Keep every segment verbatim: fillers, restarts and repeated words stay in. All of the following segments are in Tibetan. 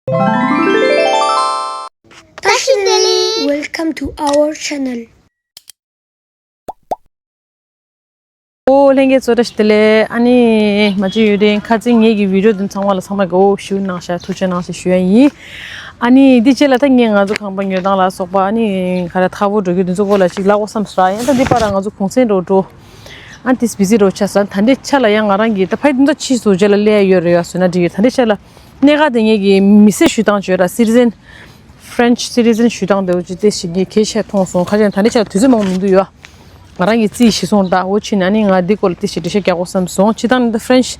བཀྲ་ཤིས་བདེ་ལེགས། Welcome to our channel. ཨོ་ལྷན་རྒྱས་ཚོ་བཀྲ་ཤིས་བདེ་ལེགས། ཨ་ནི་མ་བརྗེད་ཡོད་དེ་ཁ་རྩང་ངེད་ཀྱི་བི་ཌི་ཡོ་འདི་ཚང་མ་ལ་ཚང་མ་གི་ཨོ་ཞུ་གནང་ཤག་ཐུགས་རྗེ་གནང་ཞེས་ཞུ་ཡ་ཡིན། ཨ་ནི་འདི་རྗེས་ལ་ད་ངས་ང་ཚོ་ཁང་པ་ཉོ་སྟངས་ལ་སོགས་པ་ཨ་ནི་ག་རེ་ཐག་པོ་འགྲོ་རྒྱུ་འདི་ཚོ་སྐོར་ལ་ཅིག་ལབ་དགོས་བསམ་སོང་ར། ཡང་ད་འདི་པར་ང་ཚོ་གུང་སེང་འགྲོ་འགྲོ། ཨ་ཏིས་བི་ཟི་རོ་ཆ་ས་ད་འདྲེ་ཆ་ལ་ཡང་ང་རང་གིས་ད་ཕ་ཡི་འདི་ཕྱིས་སུ་རྗེས་ལ་ལས་ཡོད་རེད་ཡ་སོ་ན་འགྲིག་ཡོད། ད་འདྲེ་ཆ་ལ་གནད་འགག་དེ་ངེད་ཀྱི་མི་སེར་ཞུ་སྟངས་བརྗོད་ར་citizen French citizen ཞུ་སྟངས་དེ་འུ་ཅི་ཏེ་ཞིག་གི་གལ་ཆེ་མཐོང་སོང་། ཁ་ཅན་ད་འདྲེ་ཆ་ལ་དུས་ཚོད་མང་པོ་མི་འདུག་ཡོད། ང་རང་གིས་རྩིས་ཤི་སོང་ད་འོ་ཕྱིན་ན་ནི་ང་འདི་སྐོར་ལ་ཏེ་ཞིག་འགྲེལ་བཤད་རྒྱག་དགོས་བསམ་སོང་། སྤྱི་བཏང་འདི་French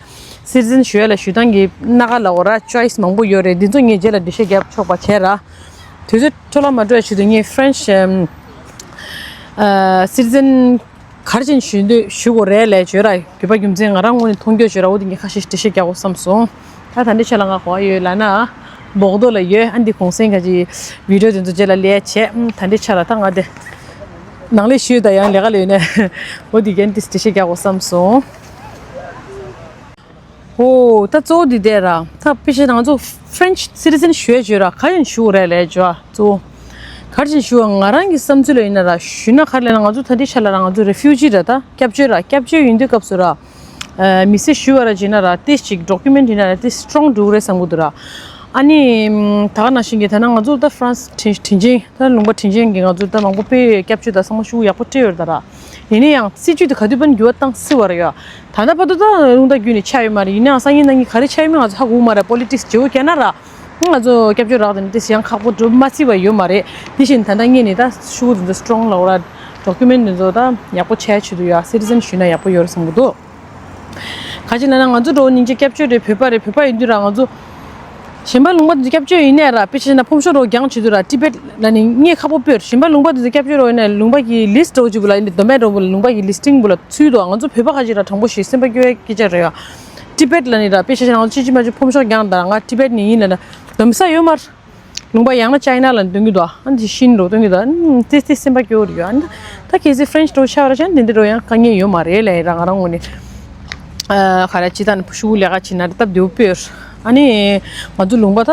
citizen ཞུ་ཡ་ལ་ཞུ་སྟངས་ཀྱི་སྣ་ཁ་ལ་འོ་ར་choice མང་པོ་ཡོད་རེད། འདི་ཚོ་ངས་རྗེས་ལ་འགྲེལ་བཤད་རྒྱབ་ཆོག་པ་བྱས་ར། དུས་ཚོད་འཕྲོ་བརླག་མ་འགྲོ་ཡ་ཆེད་དུ་ངས་French citizen ག་རེ་བྱས་ནས་ཞུ་འདོད་ཞུ་དགོས་རེད་ལས་བརྗོད་ར། རྒྱུ་པ་རྒྱུ་མཚན་ང་རང་ངོས་ནས་མཐོང་རྒྱུ་བརྗོད་ར། འོ་དེ་ངས་ཁ་ཤས་འགྲེལ་བཤད་རྒྱག་དགོས་བསམ་སོང་། ད་ད་འདྲེ་ཆ་ལ་ང་གོ་བ་ཡོད་ལ་ན་བོག་རྡོ་ལ་ཡོད། ཨ་འདི་གུང་སེང་ག་ཅི་བི་ཌི་ཡོ་དེ་ཚོ་རྗེས་ལ་ལས་བྱས། ཨམ་ད་འདྲེ་ཆ་ལ་ད་ང་དེ་ནང་ལས་ཞུས་ད་ཡང་ལས་ཀ་ལས་ནས་འོ་དེ་གན་ཏིས་འགྲེལ་བཤད་རྒྱག་དགོས་བསམ་སོང་། ཨོ་ད་གཙོ་བོ་འདི་དེ་ར། ད་ཕི་ཤེ་ང་ཚོ་French citizen ཞུ་ཡ་བརྗོད་ར། ག་ཡིན་ཞུ་རེད་ལས་བརྗོད་གཙོ་བོ། ག་རེ་བྱས་ཞུ་བ་ང་རང་གི་བསམ་ཚུལ་ལ་ཡིན་ན་ར་ཞུ་ན་ག་རེ་ལབ་ན་ང་ཚོ་ད་འདི་ཆ་ལ་ར་ང་ཚོ་refugee ར་ད་སྐྱབས་བཅོལ་ར་སྐྱབས་བཅོལ་ཡིན་དུས་སྐབས་སུ་ར། མི་སེར་ཞུ་བ་ར་བྱས་ན་ར་ཏིས་ཅིག་document ཡིན་ན་ར་ཏིས་strong འགྲོ་གི་རེད་བསམ་གི་འདུག་ར། ཨ་ནི་ད་ག་ནང་བཞིན་གྱི་ད་ན་ང་ཚོ་ད་France དྲིན་དྲིན་ཆེན་ད་ལུང་པ་དྲིན་ཆེན་གྱི་ང་ཚོ་ད་མང་པོ་དཔེ་སྐྱབས་བཅོལ་ད་ཚང་མ་ཤུགས་ཡག་པོ་སྤྲད་ཡོད་རེད་ད་ར། ཡིན་ན་ཡང་སྲིད་ཇུས་དེ་ག་དུས་པ་འགྱུར་བ་བཏང་སྲིད་བ་རེད་ཡ། ད་ལྟ་བར་དུ་ད་རླུང་རྟ་བརྒྱུད་ནས་ཆགས་ཡོད་མ་རེད། ཡིན་ན་ཡང་སང་ཉིན་གནངས་ཉིན་ག་རེ་ཆགས་ཡོད་མེད་ང་ཚོ་ཧ་གོ་གི་མ་རེད། politics བརྗེ་བོ་བཀལ་ན་ར། ང་ཚོ་སྐྱབས་བཅོལ་རག་དེ་ནི་དེ་ཡང་ཁག་པོ་འགྲོ་མ་སྲིད་པ་ཡོད་མ་རེད། དེ་བཞིན་ད་ལྟ་ངས་ནི་ད་ཤུ་གུ་དེ་ཚོ་strong ལབ་ར། document དེ་ཚོ་ད་ཡག་པོ་ཆགས་ཆེད་དུ་ཡ་citizen ཞུས་ན་ཡག་པོ་ཡོད་རེད་བསམ་གི་འདུག་ག་ཅི་ལབ་ན་ང་ཚོ་འགྲོ་སྙིང་རྗེ་སྐྱབས་བཅོལ་རེད། བོད་པ་རེད། བོད་པ་ཡིན་དུས་ར་ང་ཚོ་གཞན་པ་ལུང་པ་དེ་ཚོ་སྐྱབས་བཅོལ་ཡིན་ནའི་ར་དཔེ་ཆ་བཞག་ན་ཕོམ་ཤོག་འདྲ་བོ་རྒྱང་བྱེད་དུས་ར་ཊི་བེཊ་ལ་ནི་ངས་ཁག་པོ་དཔེར་གཞན་པ་ལུང་པ་དེ་ཚོ་སྐྱབས་བཅོལ་རོགས་ཡིན་ནའི་ལུང་པ་གི་list འདྲ་བོ་ཅིག་བུ་ལ་ཡིན་ནའི་domain འདྲ་བོ་ལ་ལུང་པ་གི་listing བུ་ལ་ཚུད་འདུག་ང་ཚོ་བོད་པ་ཁ་ཅིག་ར་དྲང་པོ་ཞིག་སེམས་པ་སྐྱོ་བའི་སྐད་ཆ་རེད་ཡ། ཊི་བེཊ་ལ་ནི་ར་དཔེ་ཆ་བཞག་ན་ང་ཚོ་ཅི་ཅི་མ་ཅི་ཕོམ་ཤོག་རྒྱང་དང་ང་ཊི་བེཊ་ནི་ཡིན་ལ་ན་སྡོམ་ས་ཡོད་མ་རེད། ལུང་པ་ཡང་ན་ཅའི་ན་ལ་སྟོན་གི་འདུག་ཨ་འདི་ཤིན་རོ་སྟོན་གི་འདུག་ཨ་ཏི་ཏི་སེམས་པ་སྐྱོ་རེད་ཡ། ཨ་ད་ཁེ་སི་French འདྲ་བོ་ཆགས་ར་ཅན་དེ་འདི་འདྲ་བོ་ཡང་དཀའ་ངལ་ཡོད་མ་རེད་ལ་ཡ་ར། ང་རང་ངོས་ནས་ཨ་ག་རེ་ཅི་ད་ནི་ཕུ་ཤུ་ལས་ཀ་བྱེད་ན་རེད་སྟབས་བདེ་བོ་དཔེར། ཨ་ནི་ང་ཚོ་ལུང་པ་ད་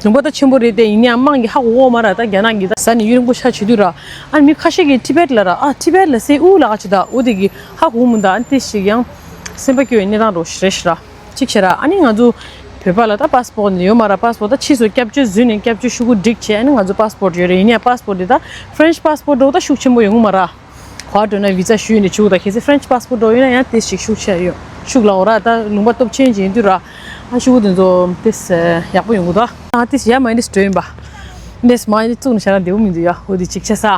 ལུང་པ་ད་ཆེན་པོ་རེད་དེ་ཡིན་ཡང་དམངས་ཀྱི་ཧ་གོ་གོ་མ་ར། ད་རྒྱ་ནག་གི་ད་ས་ནི་ཡུན་རིང་པོ་ཆ་བྱེད་དུས་ར། ཨ་ནི་མི་ཁ་ཤས་ཀྱིས་ཊི་བེཊ་ལ་ར་ཨ་ཊི་བེཊ་ལ་སེ་ཨུ་ལ་ཀ་ཅི་ད་ཨུ་དེ་གི་ཧ་གོ་མི་འདུག་ཨ་ནི་ཏི་ཞིག་ཡང་སེམས་པ་སྐྱོ་བའི་གནས་སྟངས་རོ་རེད་ཤི་ར། གཅིག་བྱས་ར། ཨ་ནི་ང་ཚོ་བོད་པ་ལ་ད་པ་སི་པོར་ནི་ཡོད་མ་ར། པ་སི་པོར་ད་ཕྱིས་སུ་སྐྱབས་བཅོལ་བཟོས་ནས་སྐྱབས་བཅོལ་ཤུ་གུ་སྒྲིག་བྱས། ཨ་ནི་ང་ཚོ་པ་སི་པོར་ཡོད་རེད། ཡིན་ཡང་པ་སི་པོར་འདི་ད་French པ་སི་པོར་འདྲ་བོ་ད་ཤུགས་ཆེན་པོ་ཡོང་གི་མ་ར། གོ་བ་འགྲོ་ན་བི་ཛ་ཞུས་ནས་ཆུག་ད་གལ་སྲིད་French པ་སི་པོར་འདྲ་བོ་ཡིན་ན་ཡང་དེ་ཞིག་ཤུགས་ཆེ་ཡོད་ཤུགས་ལ་འོ་ར། ད་ལུང་པ་སྟོབས་ཆེན་ཅིག་ཡིན་དུས་ར། ཨ་ཤུ་གུ་དེ་ཚོ་དེ་ཡག་པོ་ཡོང་གི་ད། ཨ་དེ་ཡ་མ་ཡིན་དེ་སྤྲོད་ཡིན་པ། འདས་མ་ཡིན་དེ་བཙུགས་ནས་བྱ་ན་བདེ་བོ་མི་འདུག་ཡ། འོ་དེ་གཅིག་ཆ་ས།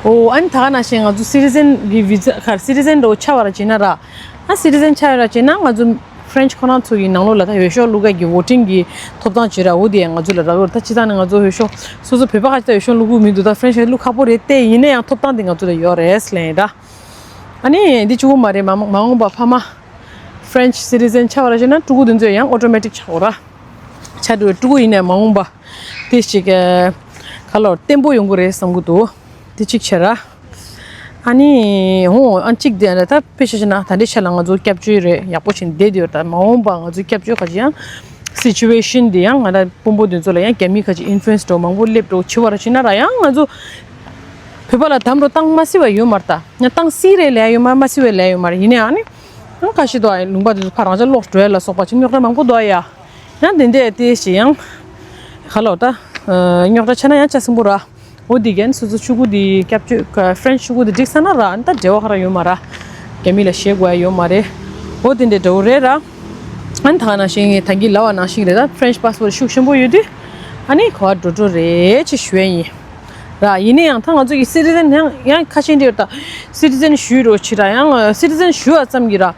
ཨོ་ཨ་ནི་ད་ག་ནང་བཞིན་ང་ཚོ་སི་ཊི་ཛན་གི་བི་ཛ་ག་རེ་སི་ཊི་ཛན་འདྲ་བོ་ཆགས་པ་ར་བྱས་ན་ར། ཨ་སི་ཊི་ཛན་ཆགས་ཡོད་ར་བྱས་ན་ང་ཚོ་French ཁོ་རང་ཚོ་གི་ནང་ལོགས་ལ་ད་འོས་ཤོག་བླུག་ག་གི་voting གི་ཐོབ་ཐང་བྱེད་ར། འོ་དེ་ཡང་ང་ཚོ་ལ་རག་ཡོད་ར། ད་སྤྱི་བཏང་ནས་ང་ཚོ་འོས་ཤོག་སོ་སོ་བོད་པ་ཁ་ཅིག་ད་འོས་ཤོག་བླུག་གི་མི་འདུག་ད་French ག་བླུག་ཁག་པོ་རེད་དེ་ཡིན་ན་ཡང་ཐོབ་ཐང་དེ་ང་ཚོ་ལ་ཡོད་རེད་ལབ་ཡིན་ར། ཨ་ནི་འདི་གཅིག་པོ་མ་རེད། མ་མ་འོངས་པ་ཕ་མ་French citizen ཆགས་པ་ར་བྱས་ན་ཕྲུ་གུ་དེ་ཚོ་ཡང་automatic ཆགས་འོ་ར། ཆ་འགྲོ་ཕྲུ་གུ་ཡིན་ནའི་མ་འོངས་པ་དེ་ཞིག་ག་ལོར་བརྟན་པོ་ཡོང་གི་རེད་བསམ་གི་འདུག་དེ་གཅིག་བྱས་ར། ཨ་ནི་ཧོ་ཨ་གཅིག་དེ་ད་དཔེ་ཆ་བཞག་ན་ད་ལྟའི་ཆ་ལ་ང་ཚོ་སྐྱབས་བཅོལ་རེད་ཡག་པོ་བྱས་ནས་བསྡད་ཡོད་ད། མ་འོངས་པ་ང་ཚོའི་སྐྱབས་བཅོལ་ཁ་ཅིག་ཡང་situation དེ་ཡང་ང་ད་དཔོན་པོ་དེ་ཚོ་ལ་ཡང་རྒྱ་མི་ཁ་ཅིག་influence འགྲོ་མང་པོ་སླེབས་འགྲོ་བྱེད་པ་ར་བྱས་ན་ར་ཡང་ང་ཚོ་བོད་པ་ལ་དམ་རུ་བཏང་མ་སྲིད་པ་ཡོད་མ་རེད་ད། ཡང་བཏང་སྲིད་རེད་ལས་ཡོད་མ་མ་སྲིད་པའི་ལས་ཡོད་མ་རེད། ཡིན་ནའང་ནི་ཡང་ཁ་ཤས་དུ་ཨ་ལུང་པ་དེ་ཚོ་ཕར་རང་ཅག་ལོག་འགྲོ་ཡ་ལ་སོགས་པ་ཅིག་རྙོག་དྲ་མང་པོ་འདུག་ཡ། ཡང་དེ་འདྲས་དེ་ཞིག་ཡང་ག་ལོག་ད་རྙོག་དྲ་ཆགས་ན་ཡང་ཆ་སྲིན་པོ་ར། འོ་དེ་གན་སོ་སོ་ཕྲུ་གུ་དེ་སྐྱབས་བཅོལ་French ཕྲུ་གུ་དེ་འགྲིག་ས་ན་ར་ཨ་ནི་ད་འབྲེལ་བ་ག་ར་ཡོད་མ་ར། རྒྱ་མི་ལ་ཞེད་དགོས་ཡ་ཡོད་མ་རེད། འོ་དེ་འདྲས་འདྲ་བོ་རེད་ར། ཨ་ནི་ད་ག་ནང་བཞིན་ངས་ད་གིན་ལབ་པ་ནང་བཞིན་རེད་ད། French passport ཤུགས་ཆེན་པོ་ཡོད་དུས་ཨ་ནི་ག་བ་འགྲོ་འགྲོ་རེད་ཅེས་ཞུ་ཡ་ཡིན། ར་ཡིན་ན་ཡང་ད་ང་ཚོ་གི་citizen ཡང་ཡང་ཁ་ཆེན་འདྲ་ཡོད་ད། citizen ཞུས་རོགས་བྱེད་ར་ཡང་citizen ཞུ་བ་ཙམ་གྱིས་ར།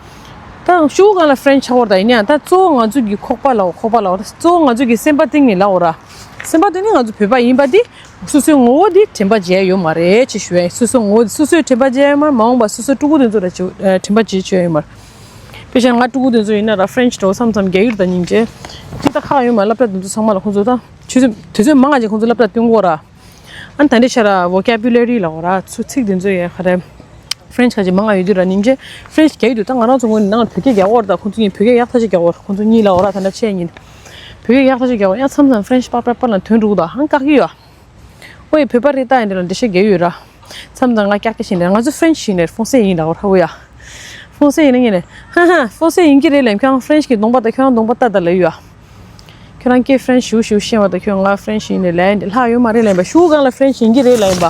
ད་ཤུ་གུ་སྒང་ལ་French ཆགས་པ་རེད་ད། ཡིན་ན་ཡང་ད་གཙོ་བོ་ང་ཚོ་གི་ཁོག་པ་ལའོ་ཁོག་པ་ལའོ་ད་གཙོ་བོ་ང་ཚོ་གི་སེམས་པ་གཏིང་ནས་ལའོ་ར། སེམས་པ་གཏིང་ནས་ང་ཚོ་བོད་པ་ཡིན་པ་འདི་སོ་སོའི་ངོ་བོ་འདི་དྲན་པ་བརྗེད་ཡ་ཡོད་མ་རེད་ཅེས་ཞུ་ཡ་ཡིན། སོ་སོའི་ངོ་བོ་འདི་སོ་སོས་དྲན་པ་བརྗེད་ཡ་ཡོད་མ་རེད། མ་འོངས་པ་སོ་སོའི་ཕྲུ་གུ་དེ་ཚོ་ལ་ཅིག་དྲན་པ་བརྗེད་ཆོག་ཡ་ཡོད་མ་རེད། དཔེ་བཞག་ན་ང་ཕྲུ་གུ་དེ་ཚོ་ཡིན་ན་ར་French འགྲོ་བསམ་ཙམ་རྒྱག་གི་རེད་ད་སྙིང་རྗེ། ཅི་ད་ཁག་ཡོད་མ་སློབ་གྲྭ་དེ་ཚོ་ཚང་མ་ལ་ཁོང་ཚོ་ད་ཆུ་ཚོད་དུས་ཚོད་མང་ང་ཅིག་ཁོང་ཚོ་སློབ་གྲྭ་སྟོན་དགོས་ར། ཨ་ནི་ད་འདྲ་ཆ་ར་vocabulary ལ་འོ་ར་ཚུ་ཚིག་དེ་ཚོ་ཡ་ག་རེ། French ཁ་ཅིག་མང་ང་ཡོད་དུས་ར་སྙིང་རྗེ། French རྒྱག་ཡོད་དུས་ད་ང་རང་ཚོ་ངོས་ནས་ནང་ལ་བོད་སྐད་རྒྱག་འོ་ར་ད་ཁོང་ཚོ་གཉིས་བོད་སྐད་ཡག་ཐག་ཆོད་རྒྱག་འོ་ར་ཁོང་ཚོ་གཉིས་ལ་འོ་ར་ད་འདྲ་ཆེ་ཡིན། བོད་ཡིག་ཡག་ཐག་ཆོད་རྒྱག་འོ་ཡ། མཚམས་མཚམས་French་པར་པར་པར་ལ་དོན་འགྲུག་དང་ཧང་བཀག་གི་ཡོད། ཨོ་ཡི་བོད་པ་རེད་ད་ཡིན་དེ་ལ་འགྲེལ་བཤད་རྒྱག་ཡོད་ར། མཚམས་མཚམས་ང་ཀྱག་ཀྱག་བྱེད་ནས་ང་ཚོ་French་ཡིན་ནས་ཧྥོང་སེ་ཡིན་ད་འོ་ཧ་གོ་ཡ། ཧྥོང་སེ་ཡིན་ན་ངས་ནས་ཧ་ཧ་ཧྥོང་སེ་ཡིན་གྱི་རེད་ལབ་ཁྱོད་རང་French་གི་གདོང་པ་དང་ཁྱོད་རང་གདོང་པ་ལྟ་ད་ལབ་ཡོད་ཨ། ཁྱོད་རང་སྐད་French་ཞུ་ཞུ་ཤེས་པ་དང་ཁྱོད་ང་French་ཡིན་ནས་ལབ་ཡིན་དེ་ལྷག་ཡོད་མ་རེད་ལབ་ཡིན་པ། ཤུ་གུ་སྒང་ལ་French་ཡིན་གྱི་རེད་ལབ་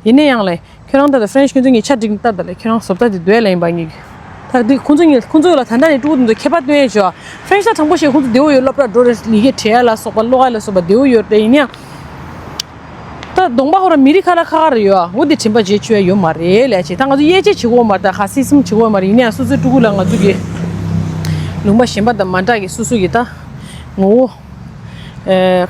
ཡིན་པ། ཡིན་ནས་ཡང་ལས། ཁྱོད་རང་ད་ལྟ་French་ཁྱོད་ཚོ་ངས་ཆ་འགྲིག་ལྟ་ད་ལས་ཁྱོད་རང་བཟོ་ལྟ་དེ་འདོད་ལ་ཡིན་པ་ངེས། ད་འདི་ཁོང་ཚོ་ངས་ཁོང་ཚོ་ལ་ད་ལྟ་ནས་ཕྲུ་གུ་དེ་ཚོ་ཁྱད་པར་སྟོན་ཡས་བྱོས། French་ད་དྲང་པོ་བཤད་ཁོང་ཚོ་བདེ་བོ་ཡོད། སློབ་གྲྭ་འགྲོ་རེད། ལི་ཁེ་བྲིས་ཡ་ལ་སོགས་པ་ཀློག་ཡ་ལ་སོགས་པ་བདེ་བོ་ཡོད་རེད། ཡིན་ཡང་ད་གདོང་པ་ཧོ་ར་མི་རིགས་ཁ་ར་ཁ་ཁ་ར་ཡོད་ཨ། འོ་དེ་དྲན་པ་བརྗེད་བཅུག་ཡ་ཡོད་མ་རེད་ལས་བྱེད། ད་ང་ཚོ་དབྱེ་འབྱེད་བྱེད་དགོས་མ་རེད། ད་ཁ་སིས་སིམ་བྱེད་དགོས་མ་རེད། ཡིན་ཡང་སོ་སོའི་ཕྲུ་གུ་ལ་ང་ཚོ་གི་ལུང་པ་གཞན་པ་དང་མ་འདྲ་གི་སོ་སོ་གི་ད་ངོ་བོ་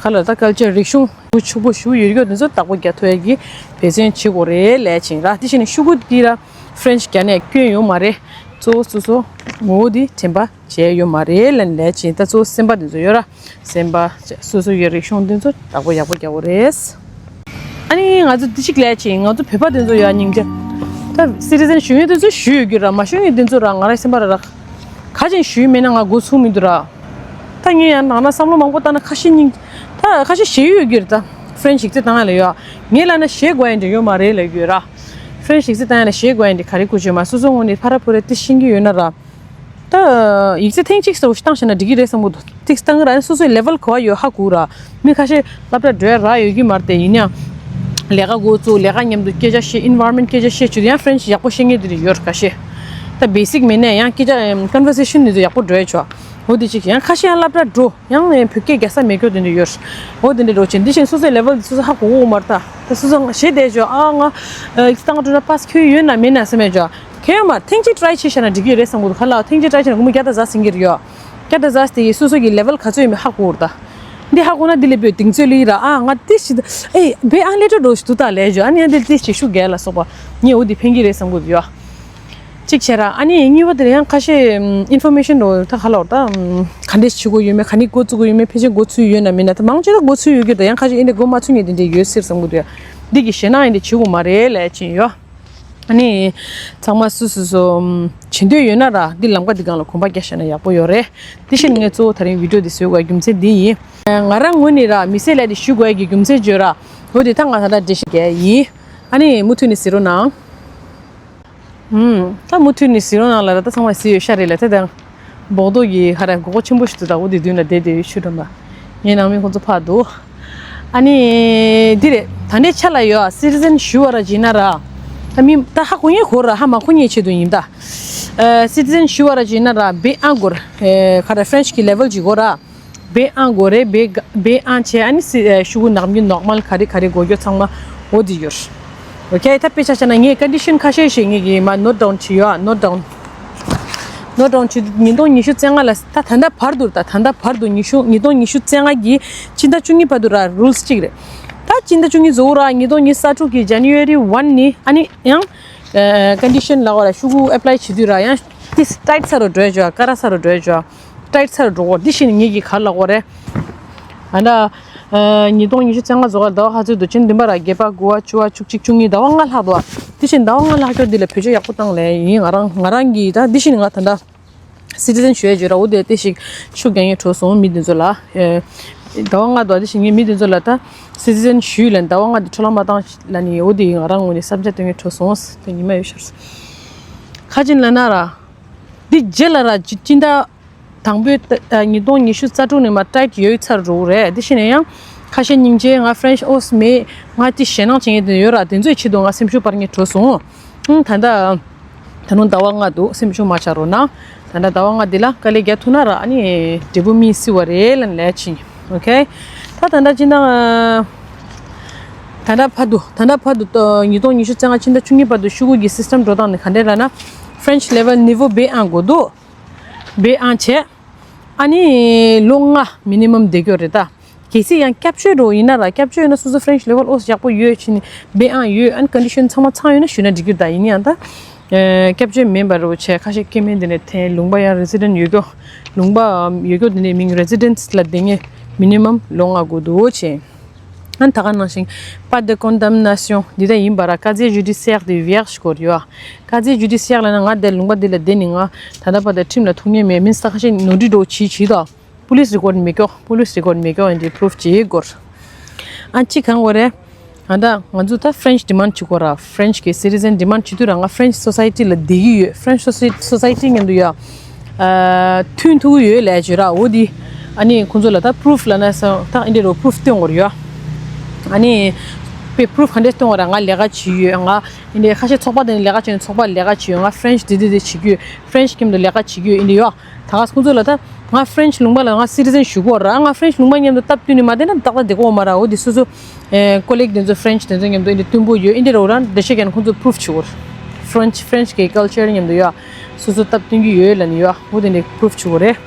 ཁ་ལ་ད་culture་རིག་གཞུང་ཕྲུ་གུ་ཕྱུག་པོ་ཞུ་ཡོད་རྒྱུ་དེ་ཚོ་བདག་པོ་རྒྱག་ཐུབ་ཡ་གི་འབད་བརྩོན་བྱེད་དགོས་རེད་ལས་བྱེད་ར། དེ་བཞིན་ཤུ་གུ་དེ་ར། French་རྒྱ་ནས་སྐྱོན་ཡོད་མ་རེད། གཙོ་བོ་སོ་སོ་ངོ་བོ་འདི་དྲན་པ་བྱས་ཡོད་མ་རེད་ལབ་ནས་ལས་བྱེད། ད་གཙོ་བོ་སེམས་པ་འདི་ཚོ་ཡོད་ར། སེམས་པ་སོ་སོ་ཡི་རིག་གཞུང་འདི་ཚོ་བདག་པོ་ཡག་པོ་རྒྱག་དགོས་རེད། ཨ་ནི་ང་ཚོ་འདི་ཞིག་ལས་བྱེད། ང་ཚོ་བོད་པ་འདི་ཚོ་ཡོད་སྙིང་རྗེ། ད་citizen་ཞུ་མཁན་འདི་ཚོ་ཞུ་ཡོད་ཀྱི་ར། མ་ཞུ་མཁན་འདི་ཚོ་ར་ང་རའི་སེམས་པ་ར་ར། ག་ཅིག་ཞུས་མེད་ན་ང་མགོ་ཚུགས་མི་འདུག་ར། ད་ངས་ཡང་ནང་ན་བསམ་བློ་མང་པོ་བཏང་ན་ཁ་ཤས་སྙིང་། ད་ཁ་ཤས་ཞེད་ཡོད་ཀྱི་རེད། ད་French་ཡིག་ཚད་བཏང་ཡ་ལ་ཡོད། ངས་ལབ་ན་ཞེད་དགོས་ཡ་འདྲ་ཡོད་མ་རེད་ལབ་ཀྱི་ཡོད་ར། French་ཡིག་ཚད་བཏང་ཡ་ལ་ཞེད་དགོས་ཡ་འདྲ་ག་རེ་དགོས་ཀྱི་ཡོད་མ། སོ་སོ་ངོས་ནས་ཕ་ར་བུ་ར་ཏི་ཤེས་ཀྱི་ཡོད་ན་ར། ད་ཡིག་ཚད་ཐེངས་གཅིག་ཙམ་བཏང་བྱས་ན་འགྲིག་གི་རེད་བསམ་གི་འདུག་ཏིག་བཏང་གི་ར། སོ་སོའི་level་ག་པར་ཡོད་ཧ་གོ་ར། མི་ཁ་ཤས་སློབ་གྲྭ་འགྲོ་ཡ་རག་ཡོད་ཀྱི་མ་རེད་དེ། ཡིན་ཡང་ལས་ཀ་འགོ་བཙུགས། ལས་ཀ་མཉམ་དུ་སྐད་ཆ་བཤད། environment་སྐད་ཆ་བཤད་བྱེད་དུས་ཡང་French་ཡག་པོ་ཤེས་མཁན་དེ་འདྲ་ཡོད་རེད་ཁ་ཤས། ད་basic་མེད་ནས་ཡང་སྐད་ཆ་conversation་དེ་ཚོ་ཡག་པོ་འགྲོ་ཡ་ཆོག་འོ་དེ་གཅིག་ཡང་ཁ་ཤས་ཡང་སློབ་གྲྭ་འགྲོ་ཡང་བོད་སྐད་རྒྱག་ས་མེད་སྐྱོ་དེ་འདྲ་ཡོད་རེད། འོ་དེ་འདྲ་འགྲོ་ཆེན་འདི་བཞིན་སོ་སོའི་level་དེ་སོ་སོ་ཧ་གོ་གོ་མ་རེད། ད་ད་སོ་སོ་ཞེད་བསྡད་ཆོག་ཨ་ང་ཡིག་ཚད་བཏང་འགྲོ་ན་pass་ཁྱོད་ཡོད་ན་མེད་ན་བསམ་ཡ་ཆོག་གལ་ཡོད་མ་རེད། ཐེངས་གཅིག་try་བྱས་བཞག་ན་འགྲིག་གི་རེད་བསམ་གི་འདུག་ག་ལ་ཐེངས་གཅིག་try་བྱས་ན་སྒོར་མོ་བརྒྱ་དང་ཟ་ཟིན་གྱི་རེད་ཡོད། བརྒྱ་དང་ཟ་ཟིན་དེ་ཡིས་སོ་སོ་གི་level་ག་ཚོད་ཡིན་མིན་ཧ་གོ་ར། ད་འདི་ཧ་གོ་ན་འདི་ལས་བོད་གདེང་ཚོད་ལི་ར། ཨ་ང་ཏི་ཞིག་ཨེ་བེ་ཨང་ལེ་ཏོ་འགྲོ་ཞིག་ཏུ་ད་ལས་ཇོ། ཨ་ནི་ཡང་འདི་ཏི་ཞིག་ཤུགས་རྒྱལ་ལ་སོགས་པ་ངས་འོ་འདི་ཕན་གྱི་རེད་བསམ་གི་འདུག་ཡོད། གཅིག་བྱས་ར། ཨ་ནི་གཉིས་པ་དེར་ཡང་ཁ་ཤས་information་འགྲོ་ད་ག་ལ་བར་ད་ག་འདྲས་བྱེད་དགོས་ཡོད་མེད། ག་ནས་འགོ་བཙུགས་དགོས་ཡོད་མེད། ཕལ་ཆེར་འགོ་ཚུགས་ཡོད་ན་མེད་ན། ད་མང་ཆེ་ད་འགོ་ཚུགས་ཡོད་ཀྱི་རེད། ད་ཡང་ཁ་ཤས་ཨེ་འདྲས་འགོ་མ་ཚུགས་མཁན་དེ་འདྲས་ཡོད་སྲིད་བསམ་གི་འདུག་ཡ། འདི་གི་ཞེད་སྣང་ཡིན་དེ་བྱེད་དགོས་མ་རེད་ལས་ཅིག་ཡོད། ཨ་ནི། ཚང་མ་སུ་སུ་སུ། བྱེད་འདོད་ཡོད་ན་ར་འདི་ལམ་ཁ་འདི་སྒང་ལ་གོམ་པ་རྒྱག་ཤེས་ན་ཡག་པོ་ཡོད་རེད། དེ་བཞིན་ངས་གཙོ་བོ་ད་རིང་video་འདི་བཟོས་དགོས་རྒྱུ་མཚན་འདི་ཡིན། ང་རང་ངོས་ནས་ར་མི་སེར་ལས་དེ་ཞུ་དགོས་ཀྱི་རྒྱུ་མཚན་བརྗོད་ར། འོ་དེ་ད་ང་ད་ལྟ་འགྲེལ་བཤད་རྒྱག་ཡིན། ཨ་ནི་མུ་མཐུད་ནས་གཟིགས་རོགས་གནང་། ཨུམ། ད་མུ་མཐུད་ནས་གཟིགས་རོགས་གནང་ལབ་ར། ད་ཚང་མས་གཟིགས་ཡོད་ཤ་རེད་ལ་དེ་དང་། སྦོག་རྡོག་གི་ཧ་ར་མགོ་སྐོར་ཆེན་པོ་ཞིག་འདུག་ད་འོ་དེ་མདུན་ལ་བསྡད་བསྡད་ཡོད་ཆུ་འགྲམ་ལ། ངའི་ནང་མི་ཁོང་ཚོ་ཕར་འདུག་ཨ་ནི། འདི་རེད། ད་ལྟའི་ཆ་ལ་ཡོད་citizen་ཞུ་བ་ར་བྱིན་ན་ར། ད་མི་ད་ཧ་གོ་ངེས་གོ་ར་ཧ་མ་གོ་ངེས་ཆེད་དུ་ཡིན་ད། citizen་ཞུ་བ་ར་བྱིན་ན་ར་བེ་ཨང་གོ་ར། ཁ་ར་French་གི་level་ཅིག་གོ་ར། བེ་ཨང་གོ་རེ་བེ་བེ་ཨང་བྱས་ཨ་ནི་སི་ཤུ་གུ་ནག་མི་normal་ག་རེ་ག་རེ་གོ་རྒྱུ་ཚང་མ་འོ་དེ་ཡོད། Okay། ད་དཔེ་ཆ་བཞག་ན་ངས་condition་ཁ་ཤས་ཤིག་ངས་ཀྱི་མ་note down་བྱས་ཡོད། note down། note down་བྱས་ཉིས་སྟོང་ཉི་ཤུ་རྩ་ལྔ་ལ་ད་ད་ལྟ་བར་དུ་ད་ད་ལྟ་བར་དུ་ཉི་ཤུ་ཉིས་སྟོང་ཉི་ཤུ་རྩ་ལྔ་གི་སྤྱི་ཟླ་བཅུ་གཉིས་བར་དུ་ར་rules་གཅིག་རེད། ད་སྤྱི་ཟླ་བཅུ་གཉིས་རྫོགས་ར་ཉིས་སྟོང་ཉི་ཤུ་རྩ་དྲུག་གི་January one་ནི་ཨ་ནི་ཡང་condition་ལ་བ་ར་ཤུ་གུ་apply་བྱེད་དུས་ར་ཡང་ཏིས་tight་ས་རུ་འགྲོ་ཡ་ཅོ་ཀ་ར་ས་རུ་འགྲོ་ཡ་ཅོ། tight་ས་རུ་འགྲོ་གོ། འདི་བཞིན་ངེད་ཀྱི་གར་ལ་གོ་རེད། ཨ་ན། ཉིས་སྟོང་ཉི་ཤུ་རྩ་ལྔ་རྫོགས་ལ་ཟླ་བ་ཧ་ཚོད་དུ་ཕྱི་ཟླ་བདུན་པ་ར་བརྒྱད་པ་དགུ་པ་བཅུ་པ་བཅུ་གཅིག་བཅུ་གཉིས་ཟླ་བ་ལྔ་ལྷག་འདུག་དེ་བཞིན་ཟླ་བ་ལྔ་ལྷག་ཀྱོ་འདི་ལ་བེད་སྤྱོད་ཡག་པོ་བཏང་ལས་ཡིན། ང་རང་ང་རང་གིས་ད་འདི་བཞིན་ང་ད་ལྟ་citizen་ཞུ་ཡ་བརྗོད་ར་འོ་དེ་དེ་ཞིག་ཤུགས་རྒྱག་ངེས་འཕྲོ་སོང་མི་འདི་ཚོ་ལ། ཟླ་བ་ལྔ་འདུག་དེ་བཞིན་ངས་མི་འདི་ཚོ་ལ་ད་citizen་ཞུས་ལ་ཟླ་བ་ལྔ་འདི་འཕྲོ་བརླག་མ་བཏང་ལ་ནི་འོ་དེ་ང་རང་ངོས་ནས་བསམ་འཆར་སྟོན་ངེས་འཕྲོ་སོང་དེ་ཉི་མ་ཡོད་ཤར། ཁ་ཅིན་ལ་ན་ར། འདི་རྗེས་ལ་ར་སྤྱི་ཟླ། དང་པོའི་ཉིས་སྟོང་ཉི་ཤུ་རྩ་དྲུག་ནས་མ་tight་ཡོད་ཚར་འགྲོ་གི་རེད། དེ་བཞིན་ཡང་ཁ་ཤས་སྙིང་རྗེ་ང་French་ཨོས་མེད། ང་ཏི་ཞེད་སྣང་བྱེད་མཁན་དེ་ཡོད་ར། དེ་ཚོའི་ཆེད་དུ་ང་སེམས་ཤུགས་སྤར་མཁན་བྲོས་སོང་། ཨང་ད་ལྟ་ད་རུང་ཟླ་བ་ལྔ་འདུག་སེམས་ཤུགས་མ་ཆག་རོགས་གནང་། ད་ལྟ་ཟླ་བ་ལྔ་འདི་ལ་དཀའ་ལས་རྒྱག་ཐུབ་ན་ར་ཨ་ནི་འབྲས་བུ་སྨིན་སྲིད་པ་རེད་ལབ་ལས་ཕྱིན། Okay། ད་ད་ལྟ་ཅི་ན་ད་ལྟ་བར་དུ་ད་ལྟ་བར་དུ་ཉིས་སྟོང་ཉི་ཤུ་རྩ་ལྔ་ཕྱི་ཟླ་བཅུ་གཉིས་བར་དུ་ཤུ་གུ་གི་system་འགྲོ་སྟངས་ནི་ག་འདྲས་ལབ་ན། French level niveau B one་དགོས་འདུག B one་བྱས། ཨ་ནི་ལོ་ལྔ་minimum་བསྡད་རྒྱུ་རེད་ད། གལ་སྲིད་ཡང་སྐྱབས་བཅོལ་རོགས་ཡིན་ན་ར། སྐྱབས་བཅོལ་ཡིན་ན་སོ་སོ་French level་ཨོས་ཡག་པོ་ཡོད་ཕྱིན་ནི་B one་ཡོད། ཨ་ནི་condition་ཚང་མ་ཚང་ཡོད་ན་ཞུ་ན་འགྲིག་རྒྱུ་ད། ཡིན་ཡང་ད་སྐྱབས་བཅོལ་མིན་པ་རོགས་བྱས་ཁ་ཤས་སྐྱེ་དམན་དེ་ནས་འཐེན། ལུང་པ་ཡང་resident་ཡོད་རྒྱུ། ལུང་པ་ཡོད་རྒྱུ་དེ་ནས་མིང་residence་ལ་བསྡད་མཁན་minimum་ལོ་ལྔ་དགོས་འདུག་བྱས། ཨ་ནི་ད་ག་ནང་བཞིན་pas de condamnation་འདི་ད་ཡིན་པ་ར། casier judiciaire་དེ་vierge་སྐོར་ཡོད། casier judiciaire་ལབ་ན་ང་དེ་ལུང་པ་འདི་ལ་བསྡད་ནི་ང་ད་ལྟ་བར་དུ་ཁྲིམས་ལ་ཐུག་མཁན་མེད། མིན་ས་ཁ་ཤས་ནོར་འཁྲུལ་འགྲོ་བྱིས་བྱིས་དང་། police record མེད་ཀྱོག police record མེད་ཀྱོག་ཡིན་དེ་prove་བྱེད་དགོས། ཨ་གཅིག་གང་གོ་རེད། ཨ་ད་ང་ཚོ་ད་French་demand་བྱེད་དགོས་ར། French་གི་citizen་demand་བྱེད་དུས་ར་ང་French་society་ལ་བསྡད་ཀྱི་ཡོད། French society- society་མཉམ་དུ་ཡ་ཨ་མཐུན་ཐུག་ཡོད་ལས་བྱོས་ར། འོ་དེ་ཨ་ནི་ཁོང་ཚོ་ལ་ད་proof་ལ་ན་ས་ད་ཨིན་དེ་རུ་proof་སྟོན་དགོས་ཡོད། ཨ་ནི་པའི་proof་ག་འདྲས་སྟོན་དགོས་ར། ང་ལས་ཀ་བྱེད་ཡོད། ང་ཨིན་དེ་ཁ་ཤས་ཚོགས་པ་དེ་ནས་ལས་ཀ་བྱེད་ཡོད། ཚོགས་པ་ལས་ཀ་བྱེད་ཡོད། ང་French་དེ་དེ་དེ་བྱེད་ཀྱི་ཡོད། French་མཉམ་དུ་ལས་ཀ་བྱེད་ཀྱི་ཡོད་ཨིན་དེ་ཡོད། ད་ག་ཁོང་ཚོ་ལ་ད་ང་French་ལུང་པ་ལ་ང་citizen་ཞུ་གོ་ར། ང་French་ལུང་པ་མཉམ་དུ་སྟབས་བསྟུན་ནས་མ་བསྡད་ན་ཏག་ཏག་བསྡད་གོ་མ་ར། འོ་དེ་སོ་སོ་ཨེ་colleague་དེ་ཚོ་French་དེ་ཚོ་མཉམ་དུ་ཨིན་དེ་མཐུན་པོ་ཡོད་ཨིན་དེ་ར། འོ་ར་འདི་ཤེས་ཀྱང་ཁོང་ཚོ་proof་ཞུ་གོ་ར། French French་གི་culture་མཉམ་དུ་ཡོད། སོ་སོ་སྟབས་བསྟུན་གྱི་ཡོད་ལ་ནི་ཡོད། འོ་དེ་འདྲའི་proof་ཞུ་གོ་རེད།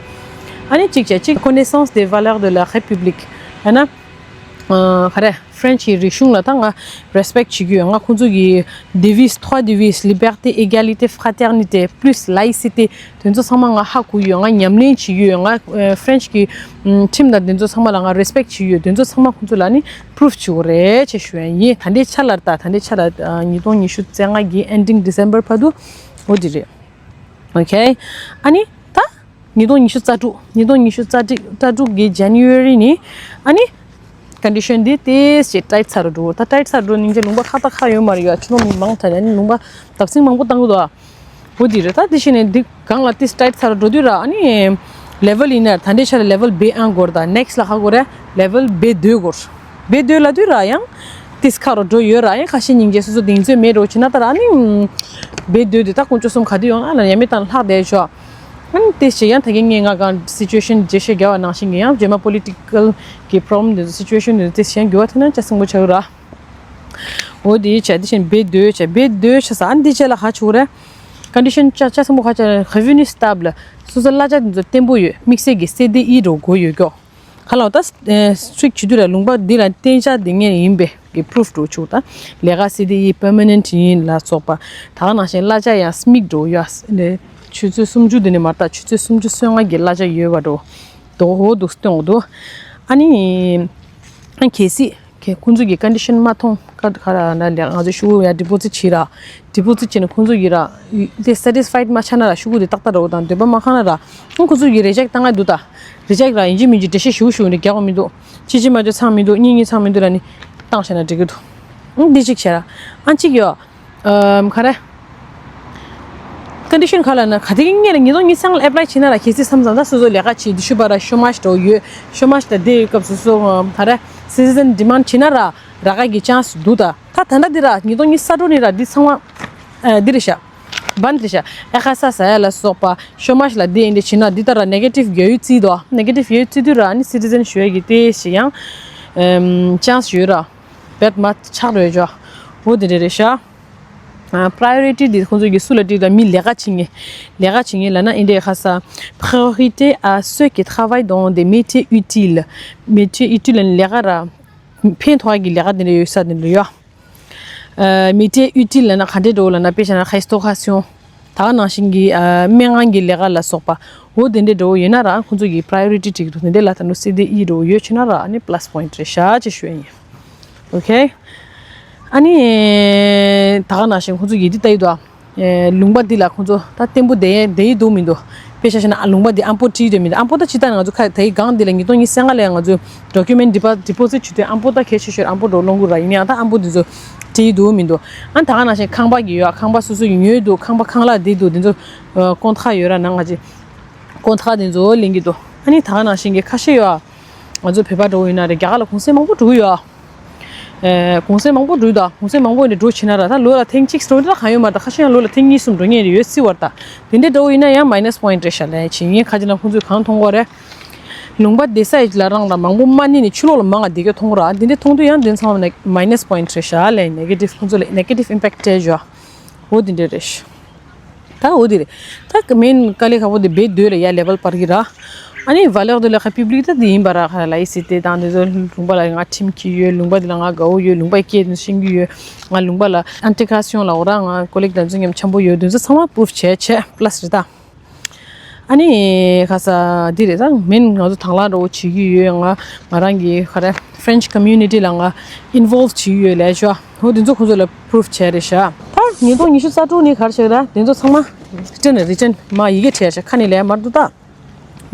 ཨ་ནི་གཅིག་བྱས་གཅིག་connaissance des valeurs de la République་ཡང་ན། ཨ་ག་རེ། French་གི་རིག་གཞུང་ལ་ད་ང་respect་བྱེད་ཀྱི་ཡོད། ང་ཁོང་ཚོ་གི་devise་trois devises liberté, égalité, fraternité plus laïcité་དེ་ཚོ་ཚང་མ་ང་ཧ་གོ་ཡོད། ང་ཉམས་ལེན་བྱེད་ཀྱི་ཡོད། ང་ཨ་French་གི་ཨམ་ཁྲིམས་དང་དེ་ཚོ་ཚང་མ་ལ་ང་respect་བྱེད་ཀྱི་ཡོད། དེ་ཚོ་ཚང་མ་ཁོང་ཚོ་ལ་ནི་prove་བྱེད་དགོས་རེད་ཅེས་ཞུ་ཡ་ཡིན། ད་ལྟའི་ཆ་ལ་ད་ད་ལྟའི་ཆ་ལ་ཨ་ཉིས་སྟོང་ཉི་ཤུ་རྩ་ལྔ་གི་ending December་བར་དུ་འོ་དེ་རེད། Okay། ཨ་ནི་ད་ཉིས་སྟོང་ཉི་ཤུ་རྩ་དྲུག་ཉིས་སྟོང་ཉི་ཤུ་རྩ་དྲུག་རྩ་དྲུག་གི་January་ནི་ཨ་ནི་condition་འདི་ཏོག་ཙམ་tight་ཚར་འགྲོ། ད་tight་ཚར་འགྲོ་ནིང་ཅེ་ལུང་པ་ཁག་ད་ཁག་ཡོད་མ་རེད་ཡ། ཕྱི་ལོགས་མི་མང་ཐལ་ཨ་ནི་ལུང་པ་བརྡབ་གསིག་མང་པོ་བཏང་གི་འདུག་ཨ། འོ་དེ་རེད། ད་དེ་བཞིན་ནས་འདི་གང་ལ་ཏོག་ཙམ་tight་ཚར་འགྲོ་དུས་ར་ཨ་ནི་level་ཡིན་ན་ད་ལྟའི་ཆ་ལ་level B un་དགོས་རེད། ད་next་ལ་ཧ་གོ་རེད། Level B deux་དགོས། B deux་ལབ་དུས་ར་ཡང་ཏིས་ཁ་རོ་འགྲོ་ཡོད་ར། ཡང་ཁ་ཤས་སྙིང་རྗེ་སོ་སོ་གདེང་ཚོད་མེད་འགྲོ་ཕྱིན་ན་ད་ར་ཨ་ནི་B deux་དེ་ད་དཀོན་མཆོག་གསུམ་ག་དུས་ཡོང་ན་ལ་ཡ་མེད་དང་ལྷག་བསྡད་ཆོག་ཨ་ནི་ཏིས་ཆེ་ཡང་ད་གིན་ངས་ང་གང་situation་རྗེས་ཤོད་རྒྱག་པ་ནང་བཞིན་གྱི་ཡང་རྗེས་མ་political་གི་problem་དེ་ཚོ་situation་དེ་ཚོ་ཏིས་ཆེ་ཡང་འགྱུར་བ་ཐེབས་ན་ཅ་སྲིང་པོ་ཆགས་ཡོད་ར། འོ་དེ་བྱས་དེ་བཞིན་B deux་བྱས། B deux་བྱས་ས་ཨ་ནི་དེ་བྱས་ལ་ཧ་ཆུ་ར། Condition་ཅ་ཅ་སྲིང་པོ་ཧ་ཅ་revenu stable། སོ་སོ་གླ་ཆ་དེ་ཚོ་བརྟན་པོ་ཡོད། དམིགས་བསལ་གྱི་C D E་འགྲོ་དགོས་ཡོད་ཀྱོག་ཁ་ལོ་ད་ཨེ་strict་བྱེད་དུས་ལ་ལུང་པ་འདི་ལ་གཏན་འཇགས་འདི་ངེས་ཡིན་པའི་གི་proof་འགྲོ་ཆུག་ད་ལས་ཀ་C D E permanent་ཡིན་ལ་སོགས་པ། ད་ག་ནང་བཞིན་གླ་ཆ་ཡང་སྨིག་འགྲོ་ཡ་ལས་ཆུ་ཚོད་སུམ་ཅུ་འདི་ནས་མར་ད་ཆུ་ཚོད་སུམ་ཅུ་སོ་ལྔ་གི་གླ་ཆ་ཡོད་པ་འགྲོ་དོ་འོ་འདུག་སྟོན་འོ་འདུག་ཨ་ནི་ཨ་གལ་སྲིད་ཁྱེད་ཁོང་ཚོ་གི་condition་མ་མཐོང་ཁ་ཁ་ར་ན་ལས་ང་ཚོ་ཤུ་ཡ་deposit་བྱེད་ར། Deposit་བྱས་ནས་ཁོང་ཚོ་གི་ར་དེ་satisfied་མ་ཆགས་ན་ར་ཤུ་གུ་དེ་ཏག་ཏག་ར་འོ་དང་འདོད་པ་མ་ཁེངས་ན་ར་ཁོང་ཁོང་ཚོ་གི་reject་བཏང་ང་འདུག་ད། Reject་ར་ཡིན་གཅིག་མིན་གཅིག་འགྲེལ་བཤད་ཞུ་ཞུ་ནས་རྒྱག་པ་མི་འདུག་གཅིག་གཅིག་མ་འཇོག་ཚང་མི་འདུག་གཉིས་གཉིས་ཚང་མི་འདུག་ལ་ནི་བཏང་བྱས་ན་འགྲིག་གི་འདུག་ཨང་འདི་གཅིག་བྱས་ར། ཨང་གཅིག་ཡོད། ཨམ་ག་རེ། Condition་ག་ལ་ན་ག་དེ་གི་ངེས་ལ་ཉིས་སྟོང་ཉི་ཤུ་རྩ་ལྔ་ལ་apply་བྱེད་ན་ར་གལ་སྲིད་བསམ་བསམ་ད་སོ་སོ་ལས་ཀ་བྱེད་དུས་ཤུ་བ་ར་chômage་འགྲོ་ཡོད། Chômage་ད་དེའི་སྐབས་སོ་སོ་ཨམ་ག་རེ་citizen་demand་བྱེད་ན་ར་རག་གི་chance་འདུག་ད། ད་ད་ལྟ་འདི་ར་ཉིས་སྟོང་ཉི་ཤུ་རྩ་དྲུག་ནི་ར་འདི་ཚང་མ་ཨ་འདི་རེད་ཤག Ban་རེད་ཤག་ཨེ་ཁ་ས་ས་ཡ་ལ་སོགས་པ་chômage་ལ་འདི་ཨིན་འདི་བྱེད་ན་འདི་ལྟར་ར་negative་ཡོད་ཡོད་རྩིས་དོ། Negative་ཡོད་རྩིས་དུས་ར་ནི་citizen་ཞུ་ཡ་གི་དེ་ཞིག་ཡང་ཨམ་chance་ཡོད་ར། བེད་མ་ཆགས་རེད་ཇོ། འོ་དེ་འདྲ་རེད་ཤག་ཨ་priority་འདི་ཁོང་ཚོ་གི་སུ་ལ་དྲིས་དང་མི་ལས་ཀ་བྱེད་མཁན། ལས་ཀ་བྱེད་མཁན་ལབ་ན་ཨིན་འདྲ་ཁ་ས། Priorité à ceux qui travaillent dans des métiers utiles། Métiers utiles་ལབ་ན་ལས་ཀ་ར། ཕན་ཐོགས་ཀྱི་ལས་ཀ་དེ་འདྲ་ཡོད་ས་དེ་འདྲ་ཡོད། ཨ་métier utile་ལབ་ན་ག་འདྲས་འགྲོ་ལབ་ན་དཔེ་བཞག་ན་restauration་ད་ག་ནང་བཞིན་གྱི་ཨ་སྨན་ཁང་གི་ལས་ཀ་ལ་སོགས་པ་འོ་དེ་འདྲས་འགྲོ་ཡོད་ན་རང་ཁོང་ཚོ་གི་priority་འགྲིག་འདུག་དེ་འདྲས་ལ་ད་ནུ་C D E་འགྲོ་ཡོད་ཕྱིན་ན་ར་ཨ་ནི་plus point་རེད་ཤག་ཅེས་ཞུ་ཡ་ཡིན། Okay། ཨ་ནི་ད་ག་ནང་བཞིན་ཁོང་ཚོ་གི་འདི་ལྟ་ཡི་འདུག་ཨ། ཨེ་ལུང་པ་འདི་ལ་ཁོང་ཚོ་ད་བརྟན་པོ་བསྡད་བསྡད་ཡི་འདུག་མི་འདུག་དཔེ་ཆ་བཞག་ན་ཨ་ལུང་པ་འདི་ཨམ་པོ་བྲིས་འདོད་མི་འདུག་ཨམ་པོ་ད་ཅི་ལྟར་ང་ཚོ་ཁ་དེའི་སྒང་འདི་ལ་ཉིས་སྟོང་ཉི་ཤུ་རྩ་ལྔ་ལ་ང་ཚོ་document depo- deposit་བྱེད་དུས་ཨམ་པོ་ད་གལ་ཆེ་ཤོས་ཨམ་པོ་འགྲོ་སློང་གི་ར་ཡིན་ཡང་ད་ཨམ་པོ་འདི་ཚོ་བྲིས་འདུག་མི་འདུག་ཨ་ད་ག་ནང་བཞིན་ཁང་པ་གི་ཡོད་ཨ། ཁང་པ་སོ་སོ་ཡི་ཉོས་འདུག་ཁང་པ་ཁང་གླ་འདི་འདུག་འདི་ཚོ་ཨ་contrat་ཡོད་ར་ནང་ང་ཅི་contrat་འདི་ཚོ་ལེན་གི་འདུག་ཨ་ནི་ད་ག་ནང་བཞིན་གི་ཁ་ཤས་ཡོད་ཨ། ང་ཚོ་བོད་པ་འགྲོ་ཡིན་ན་རེད་རྒྱ་གར་ལ་གུང་སེང་མང་པོ་འགྲོ་གི་ཡོད་ཨ། ཨེ་གུང་སེང་མང་པོ་འགྲོ་ད་གུང་སེང་མང་པོ་ནས་འགྲོ་ཕྱིན་ན་ར་ད་ལོ་ལ་ཐེངས་གཅིག་འགྲོ་འདི་ལ་གང་ཡོད་མ་རེད། ད་ཁ་ཤས་ཡང་ལོ་ལ་ཐེངས་གཉིས་གསུམ་འགྲོ་མཁན་རེད་ཡོད་སྲིད་བར་ད། དེ་འདྲས་འགྲོ་ཡིན་ན་ཡང་minus point་རེད་ཤག་ལས་ཕྱིན་ངས་ཁ་ཅིག་ན་ཁོང་ཚོས་གང་མཐོང་གོ་རེད། ལུང་པ་བསྡད་ས་ཡི་ལ་རང་ལ་མང་པོ་མ་གནས་ནས་ཕྱི་ལོགས་ལ་མང་ང་བསྡད་རྒྱུ་མཐོང་གོ་ར། དེ་འདྲས་མཐོང་དུས་ཡང་དེ་ཚང་མ་minus point་རེད་ཤག་ལས་negative་ཁོང་ཚོ་ལ་negative impact་སྤྲད་ཞོ། འོ་དེ་འདྲས་རེད་ཤག་ད་འོ་དེ་རེད། ད་ཀ་མེན་དཀའ་ལས་ཁག་པོ་དེ་B deux་ལ་ཡ་level་སྤར་གི་ར། ཨ་ནི་valeur de la République་ད་དེ་ཡིན་པ་ར། ཁ་laïcité་དང་དེ་ཚོ་ལུང་པ་ལ་ང་ཁྲིམས་ཀྱི་ཡོད། ལུང་པ་དེ་ལ་ང་དགའ་བོ་ཡོད། ལུང་པའི་སྐད་དེ་ཤེས་ཀྱི་ཡོད། ང་ལུང་པ་ལ་intégration་ལ་འོ་ར་ང་colleague་དང་ཚོ་མཉམ་འཆམ་པོ་ཡོད། དེ་ཚོ་ཚང་མ་proof་བྱས་བྱས་plus་རེད་ད། ཨ་ནི་ཁ་ས་འདི་རེད་ད། མེན་ང་ཚོ་དང་བླངས་འདྲ་བོ་བྱེད་ཀྱི་ཡོད། ང་ང་རང་གི་ཁ་ར་French community་ལ་ང་involve་བྱེད་ཀྱི་ཡོད་ལས་ཤོ། འོ་དེ་ཚོ་ཁོ་ཚོ་ལ་proof་བྱས་རེད་ཤག་ད་ཉིས་སྟོང་ཉི་ཤུ་རྩ་དྲུག་ནི་ག་རེ་བྱས་ར་དེ་ཚོ་ཚང་མ་written་written་མ་ཡི་གེ་བྲིས་ཤག་ཁ་ནས་ལས་མར་འདུག་ད།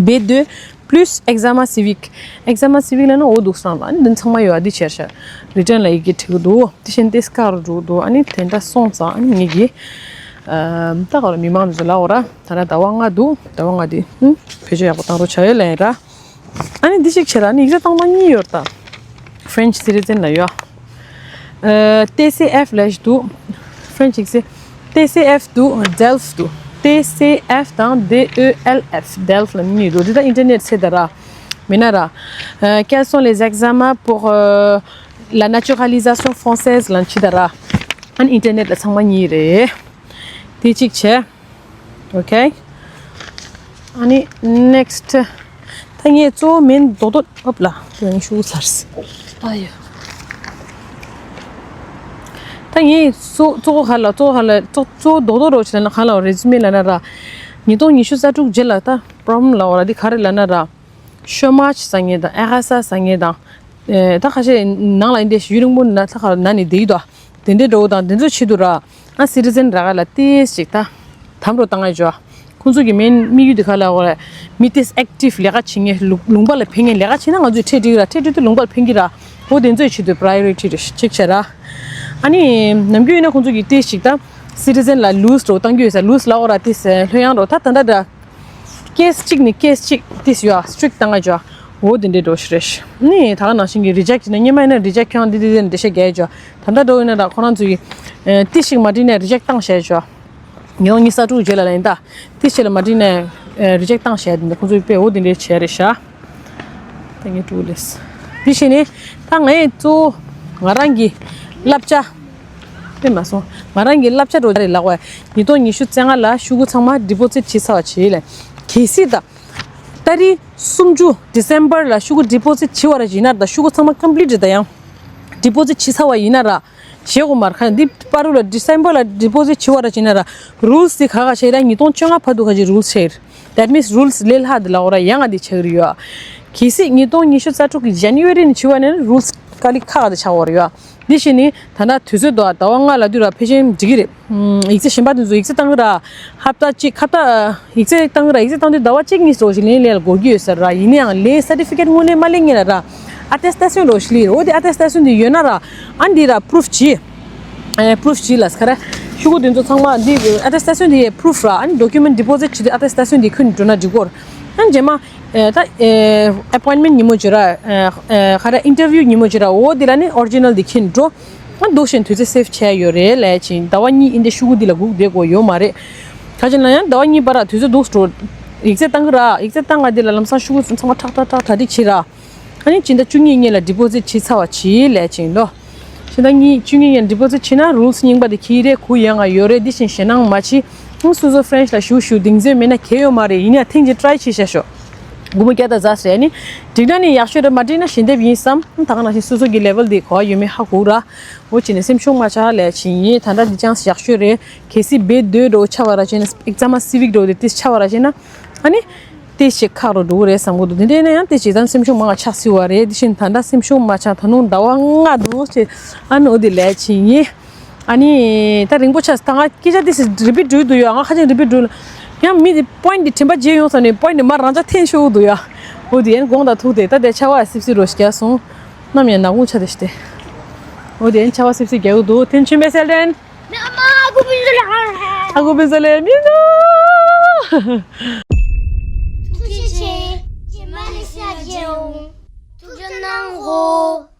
B deux plus examen civique. Examen civique ལབ་ན་འོ་འདུག་སེ་ལ་ཨ་ནི་འདི་ཚང་མ་ཡོད། ཨ་འདི་བྱས་ཤག return ལ་ཡི་གེ་བྲིས་ཀྱི་འདུག་དེ་བཞིན་ཏེས་ཀ་རུ་འགྲོ་གི་འདུག་ཨ་ནི་དེ་འདྲ་སོང་ཙང་ཨ་ནི་ངེད་ཀྱིས་ཨ་ད་ག་རེ་མི་མང་ཚོ་ལ་འོ་ར་ད་ར་ཟླ་བ་ལྔ་འདུག་ཟླ་བ་ལྔ་འདི་ཨུམ་བེད་སྤྱོད་ཡག་པོ་བཏང་རོགས་བྱ་ཡོད་ལབ་ཡིན་ར། ཨ་ནི་འདི་ཞིག་བྱས་ར་ཨ་ནི་ཡིག་ཚད་བཏང་སྟངས་གཉིས་ཡོད་རེད་ད། French citizen ལ་ཡོད། ཨ་ཏེ་སི་ཨེཕ་ལབ་ཞིག་འདུག French ཡིག་ཚད། ཏེ་སི་ཨེཕ་འདུག Delf འདུག་ཏེ་སི་ཨེཕ་དང་D E L F Delf ལབ་གཉིས་འདུག་འདི་ད་internet ཚད་ད་ར། མིན་ན་ར། ཨ་Quels sont les examens pour euh, la naturalisation française ལབ་ཅི་ད་ར། ཨ་ནི་internet ལ་ཚང་མ་གཉིས་རེད། དེ་གཅིག་བྱས། Okay. ཨ་ནི་next. ད་ངས་གཙོ་བོ་མིན་རྡོག་རྡོག་ཨབ་ལ་དེ་ངས་ཤུགས་ཚར་སི། ཨ་ཡོ། ད་ངས་གཙོ་གཙོ་བོ་ག་ལ་གཙོ་བོ་ག་ལ་གཙོ་གཙོ་བོ་རྡོག་རྡོག་རོགས་བྱས་ན་ག་ལ་རེ་ཛུ་མེ་ལབ་ན་ར། ཉིས་སྟོང་ཉི་ཤུ་རྩ་དྲུག་རྗེས་ལ་ད་problem ལབ་འོ་ར་འདི་ག་རེ་ལབ་ན་ར། chômage ཟེར་མཁན་དང་R S A ཟེར་མཁན་དང་། ཨེ་ད་ཁ་ཤས་ནང་ལ་འདི་ཞུ་རིང་པོ་ན་ད་ག་ན་ནི་བསྡད་ཡོད་དོ། དེ་འདྲའི་འགྲོ་བ་དང་དེ་ཚོ་ཆེད་དུ་ར། ཨ་citizen རག་ལ་ཏིས་ཅིག་ད་དམ་རོ་བཏང་ཡ་ཅོ། ཁོང་ཚོ་གི་main དམིགས་ཡུལ་དེ་ག་ལ་འོ་ར། མི་ཏིས་active ལས་ཀ་བྱེད་མཁན་ལུང་ལུང་པ་ལ་ཕན་མཁན་ལས་ཀ་བྱེད་ན་ང་ཚོས་ཁྲལ་སྒྲིག་ར་ཁྲལ་སྒྲིག་དུས་ལུང་པ་ལ་ཕན་གི་ར། འོ་དེ་ཚོའི་ཆེད་དུ་priority རེ་ཅིག་བྱས་ར། ཨ་ནི་ནམ་རྒྱུན་ཡིན་ན་ཁོང་ཚོ་གི་ཏིས་ཅིག་ད་citizen ལ་ལུས་འགྲོ་བཏང་རྒྱུ་ཡོད་ས་ལུས་ལ་འོ་ར་ཏིས་ལྷོད་ཡངས་འགྲོ་ད་ད་ད་ད། case གཅིག་ནས་case གཅིག་ཏིས་ཡོད་strict བཏང་ང་ཅོ། འོ་དེ་འདྲའི་འགྲོ་ཞིག་རེད། ནི་ད་ག་ནང་བཞིན་གྱི་reject བྱས་ན་སྔོན་མ་ཡིན་ན་reject ཁྱོད་འདི་འདི་འདི་འདྲ་བཤད་རྒྱ་ཡོད་ཅོ། ད་ལྟ་འགྲོ་ཡིན་ན་ད་ཁོ་རང་ཚོ་ཡི་ཏིས་ཞིག་མ་བྲིས་ནས་reject བཏང་བྱས་ཅོ། ཉི་སྟོང་ཉི་ཤུ་རྩ་དྲུག་རྗེས་ལ་ལ་ཡིན་ད། ཏིས་ཞིག་ལ་མ་བྲིས་ནས་reject བཏང་བྱས་འདི་ཁོ་ཚོ་ཡི་དཔེ་འོ་དེ་འདྲའི་བྱས་རེད་ཤག་ད་ངས་དྲུག་ལས། དེ་བཞིན་ནི་ད་ངས་གཙོ་བོ་ང་རང་གི་བསླབ་བྱ། དེ་མ་སོང་ང་རང་གི་བསླབ་བྱ་འགྲོ་རེད་ལགས་བས། ཉིས་སྟོང་ཉི་ཤུ་རྩ་ལྔ་ལ་ཤོག་གུ་ཚང་མ་deposit བྱེད་ཚར་བ་བྱེད་ལས། གལ་སྲིད་ད། ཏ་རིག་སུམ་ཅུ་December ལ་ཤོག་གུ་deposit བྱེད་པ་ར་ཡིན་ན་ད་ཤོག་གུ་ཚང་མ་complete རེད་ད་ཡང་deposit བྱེད་ཚར་བ་ཡིན་ན་ར། བྱེད་དགོས་མ་རེད་ཁ་འདི་པ་རུ་ལ་December ལ་deposit བྱེད་པ་ར་ཡིན་ན་ར། rules དེ་ག་ག་བྱས་ར་ཉིས་སྟོང་བཅོ་ལྔ་བར་དུ་ག་ཅིག་rules བྱས། That means rules ལས་ལྷག་དེ་ལ་འོ་ར་ཡང་ང་འདི་ཆགས་རེད་ཡོད། གལ་སྲིད་ཉིས་སྟོང་ཉི་ཤུ་རྩ་དྲུག་གི་January ནས་བྱེད་པ་ནས་rules དཀའ་ལས་ཁག་དེ་ཆགས་འོ་རེད་ཡོད། འདི་བཞིན་ནི་ད་ལྟ་དུས་ཚོད་དོ་ཟླ་བ་ལྔ་ལ་དུས་ར་ཕལ་ཆེར་འགྲིག་གི་རེད། ཡིག་ཚད་གཞན་པ་དེ་ཚོ་ཡིག་ཚད་བཏང་གི་ར། ཧབ་ཏ་གཅིག་ཧབ་ཏ་ཡིག་ཚད་བཏང་གི་ར་ཡིག་ཚད་བཏང་དུས་ཟླ་བ་གཅིག་གཉིས་སོགས་ཤིག་ལན་ལས་ལ་འགོར་གྱི་ཡོད་ཟེར་ར། ཡིན་ནའང་ལན་certificate དངོས་ལན་མ་ལེན་ངེས་ལ་ར། attestation རོགས་ཤིག་ལས་རོགས་དེ་attestation དེ་ཡོད་ན་ར། ཨ་འདི་ར་proof བྱེད། ཨེ་proof བྱེད་ལ་ཁ་ར། ཤོག་གུ་དེ་ཚོ་ཚང་མ་འདི་attestation དེ་proof ར། ཨ་ནི་document deposit བྱེད་དུས་attestation དེ་ཁུར་འགྲོ་ན་འགྲིག་གོ། ཨ་ནི་རྗེས་མ་ཨེ་ད་ཨེ་appointment ཉིན་མོ་བྱེད་ར། ཨེ་ཁ་ར་interview ཉིན་མོ་བྱེད་ར། འོ་དེ་ལ་ནི་original དེ་ཁྱེར་འགྲོ། ཨ་འདུག་བཞིན་དུས་ཚོད་save བྱས་ཡོད་རེད་ལས་ཕྱིན་ཟླ་བ་གཉིས་ཨིན་དེ་ཤོག་གུ་འདི་ལ་སྒུག་བསྡད་དགོས་ཡོད་མ་རེད། ག་ཅི་ན་ཡང་ཟླ་བ་གཉིས་བར་ལ་དུས་ཚོད་འདུག་འགྲོ། ཡིག་ཚད་བཏང་གི་ར་ཡིག་ཚད་བཏང་ག་འདི་ལ་ལམ་སང་ཤོག་གུ་ཚང་མ་ཁྲག་ཁྲག་ཁྲག་གྲ་སྒྲིག་བྱེད་ར། ཨ་ནི་སྤྱི་ཟླ་བཅུ་གཉིས་ཉིན་ལ་deposit བྱེད་ཚར་བ་བྱེད་ལས་ཕྱིན་ལོ། སྤྱི་ཟླ་གཉིས་བཅུ་གཉིས་ཉིན་deposit བྱེད་ན་rules རྙིང་པ་དེ་ཁྱེར་རེ་གུ་ཡང་ང་ཡོད་རེད། འདི་བཞིན་ཞེད་སྣང་མ་བྱེད། སོ་སོ་French ལ་ཞུ་ཞུ་གདེང་ཚོད་མེད་ན་གལ་ཡོད་མ་རེད། ཡིན་ཡང་ཐེངས་གཅིག་try བྱེད་ཤ་ཤོག་སྒོར་མོ་བརྒྱ་དང་ཟ་ཟེར་ནི། འགྲིག་ན་ནི་ཡག་ཤོས་རེད། མ་འགྲིག་ན་ཞལ་འདེབས་ཡིན་བསམ། ད་ག་ནང་བཞིན་སོ་སོ་གི་level དེ་གོ་བ་ཡོད་མེད་ཧ་གོ་ར། འོ་བྱས་ནས་སེམས་ཤུགས་མ་ཆག་ལས་ཕྱིན་ཡིན། ད་ལྟ་འདི་ཅང་ཡག་ཤོས་རེད། གལ་སྲིད་བེད་སྡོད་འགྲོ་ཆ་བ་ར་བྱས་ན་examen civique འགྲོ་དེ་ཏིས་ཆ་བ་ར་བྱས་ན། ཨ་ནི། ཏིས་ཞིག་ཁག་རུ་འགྲོ་གི་རེད་བསམ་གི་འདུག་དེ་འདྲས་ན་ཡང་ཏིས་ཞིག་ཙམ་སེམས་ཤུགས་མང་བ་ཆགས་སྲིད་པ་རེད། དེ་བཞིན་ད་ལྟ་སེམས་ཤུགས་མ་ཆག་ད་ནུང་ཟླ་བ་ལྔ་འདུག་ཅེས་ཨ་ནི་འོ་དེ་ལས་ཕྱིན་ཡིན། ཨ་ནི་ད་རིང་པོ་ཆགས་ད་ང་སྐད་ཆ་ཏིས་repeat འགྲོ་གི་འདུག་ཡ། ང་ཁ་ཅིག་repeat འགྲོ་ཡང་མི་དེ་point དེ་དྲན་པ་བརྗེད་ཡོང་ས་ནས་point དེ་མར་རང་ཅག་འཐེན་ཤོག་འདུག་ཡ། འོ་དེ་ཡན་དགོངས་དག་ཐུག་དེ་ད་དེ་ཆ་བ་སིབ་སིབ་རོ་ཞིག་རྒྱག་སོང་། ནམ་ཡང་ནག་ཁུང་ཆ་དེ་ཞིག་དེ། འོ་དེ་ཡན་ཆ་བ་སིབ་སིབ་རྒྱག་གི་འདུག་དེ་ཆུན་པའི་སེལ་ཏན། ཨ་ཁུ་ཕུན་ཚོགས་ལགས། ཨ་ཁུ་ཕུན་ཚོགས་ལགས་མི་འདུག་ཐུགས་རྗེ་ཆེ། རྗེས་མ་ལས་ཤག་མཇལ་འོང་། ཐུགས་རྗེ་གནང་གོ།